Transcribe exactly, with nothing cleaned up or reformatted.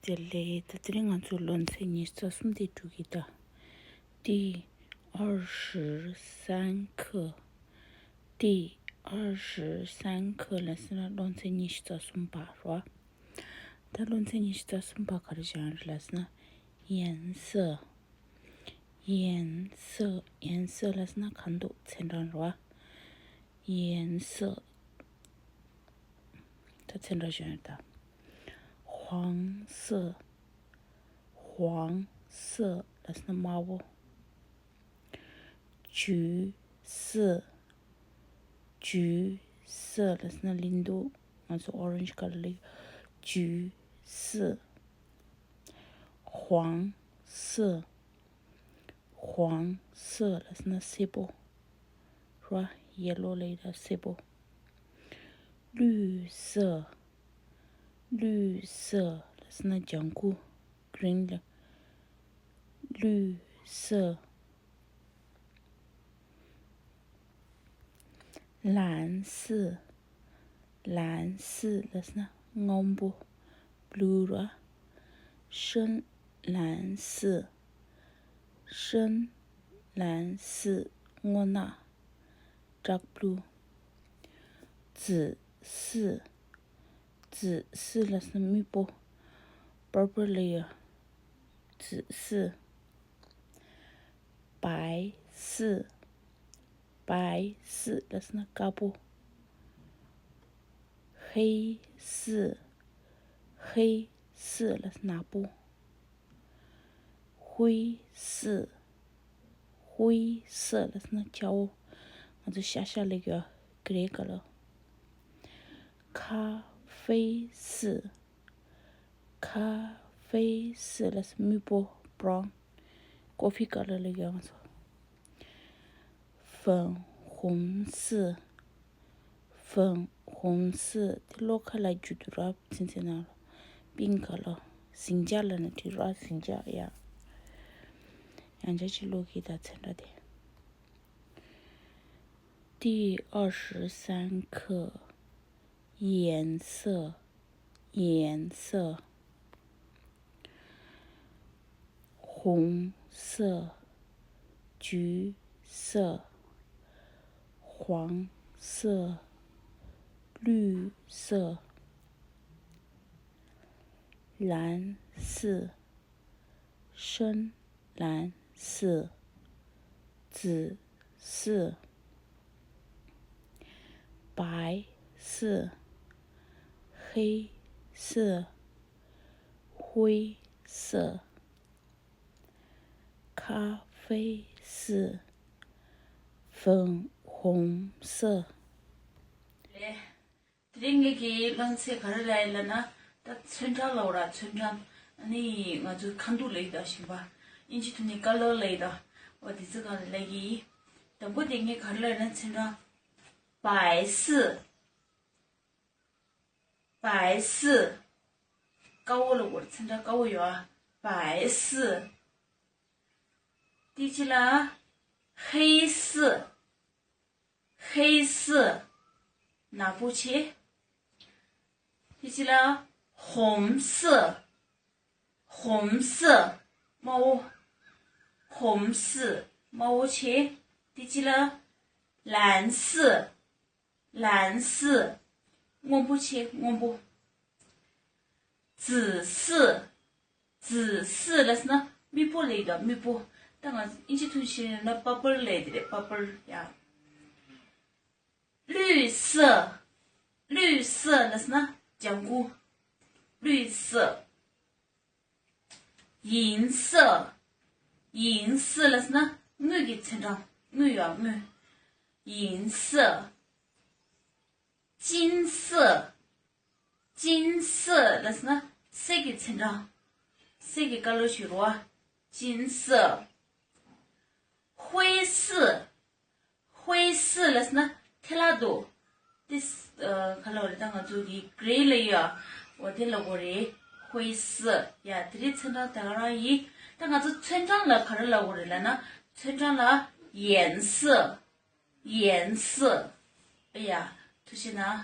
བདེ་ལེགས། ད་དེ་རིང་ང་ཚོ་སློབ་ཚན་ཉི་ཤུ་རྩ་གསུམ་དེ་འགྲོ་གི་ད། 第二十三课། 第二十三课 ལབ་ཟེར་ན་སློབ་ཚན་ཉི་ཤུ་རྩ་གསུམ་པ་རེད་བ། ད་སློབ་ཚན་ཉི་ཤུ་རྩ་གསུམ་པ་ག་རེ་བྱ་ཡ་རེད་ལབ་ཟེར་ན། 颜色། 颜色། 颜色 ལབ་ཟེར་ན་ཁ་མདོག་ཚན་གྲངས་རེད་བ། 颜色། ད་ཚན་གྲངས་བྱ་ཡ་ད། 黄色། 黄色 ལབ་ཟེར་ན་དམར་པོ། 橘色། 橘色 ལབ་ཟེར་ན་ལིང་ཏོག་ང་ཚོ་orange colour ལབ། 橘色། 黄色། 黄色 ལབ་ཟེར་ན་སེར་པོ། རེད་བ། yellow ལབ་ཡ་ད་སེར་པོ། 绿色། 绿色 ལབ་ཟེར་ན་ལྗང་ཁུ། green ལབ། 绿色། 蓝色། 蓝色 ལབ་ཟེར་ན་སྔོན་པོ། blue རེད་བ། 深蓝色། 深蓝色། སྔོ་ནག། dark blue། 紫色། 紫色 ལབ་ཟེར་ན་སྨུག་པོ། purple ལབ་ཡ། 紫色། 白色། 白色 ལབ་ཟེར་ན་དཀར་པོ། 黑色། 黑色 ལབ་ཟེར་ན་ནག་པོ། 灰色། 灰色 ལབ་ཟེར་ན་སྐྱ་བོ། ང་ཚོ་ཤ་ཤ་ལབ་ཡ། grey colour། 咖啡色། 咖啡色 ལབ་ཟེར་ན་སྨུག་པོ། brown། coffee colour ལབ་ཡ་ང་ཚོ། 粉红色། 粉红色 དེ་གློག་ཁ་ལ་རྒྱུ་དུ་ར། ཚིན་ཚིན་ནང་ལ། pink colour། ཟིང་ཆ་ལབ་ན་དེ་ར། ཟིང་ཆ་ཡ། ཡང་བསྐྱར་ཅིག་ཀློག་གི་ད་ཚན་ར་དེ། 第二十三课。 颜色。 颜色。 红色、橘色、黄色、绿色、蓝色、深蓝色、紫色、白色、黑色、灰色、咖啡色、粉红色。 དེ་རིང་ངེད་ཀྱི་སློབ་ཚན་ག་རེ་ལབ་ཡིན་ལབ་ན། ད་ཚོན་གྲངས་ལབ་ར། ཚོན་གྲངས། ཨ་ནི་ང་ཚོའི་ཁ་མདོག་ལབ་ཡིན་ད། གཞན་པ་ཨིན་ཇི་ཐོག་ནས་ཀ་ལར་ལབ་ཡིན་ད། འོ་དེ་ཚོ་ག་རེ་ལབ་ཀྱི་ཡིན། དང་པོ་དེ་ངས་ག་རེ་ལབ་ཡིན་ན། ཚོན་གྲངས། 白色། 白色། དཀར་པོ་ལབ་དགོས་རེད། ཚོན་གྲངས་དཀར་པོ་ཡོད་ཨ། 白色། དེ་གཅིག་ལ། 黑色། 黑色། ནག་པོ་བྱས། དེ་གཅིག་ལ། 红色། 红色། དམར་པོ། 红色། དམར་པོ་བྱས། དེ་གཅིག་ལ། 蓝色། 蓝色། སྔོན་པོ་བྱས། སྔོན་པོ། 紫色། 紫色 ལབ་ཟེར་ན་སྨུག་པོ་ལབ་ཡིན་ད། སྨུག་པོ། ད་ང་ཨིན་ཇི་ཐོག་ནས་བཤད་ན་པར་པལ་ལབ་ཡ་དེ་རེད། པར་པལ་ཡ། 绿色། 绿色 ལབ་ཟེར་ན་ལྗང་ཁུ། 绿色། 银色། 银色 ལབ་ཟེར་ན་དངུལ་གྱི་ཚོན་གྲངས། དངུལ་ཡོད་ཨ། དངུལ། 银色། 金色། 金色 ལབ་ཟེར་ན་གསེར་གྱི་ཚོན་གྲངས། གསེར་གྱི་ཀ་ལར་ཞིག་རེད་བ། 金色། 灰色། 灰色 ལབ་ཟེར་ན་ཐལ་བ་འདུག་དེ་ཨ་ག་ལབ་རེད། ད་ང་ཚོ་གི་grey ལབ་ཡ། འོ་དེ་ལབ་དགོས་རེད། 灰色། ཡ། དེ་རིང་ཚོན་གྲངས་དེ་ག་རང་ཡིན། ད་ང་ཚོ་ཚོན་གྲངས་ལ་ག་རེ་ལབ་དགོས་རེད་ལབ་ན། ཚོན་གྲངས་ལ་颜色། 颜色། ཨ་ཡ། ཐུགས་རྗེ་གནང་།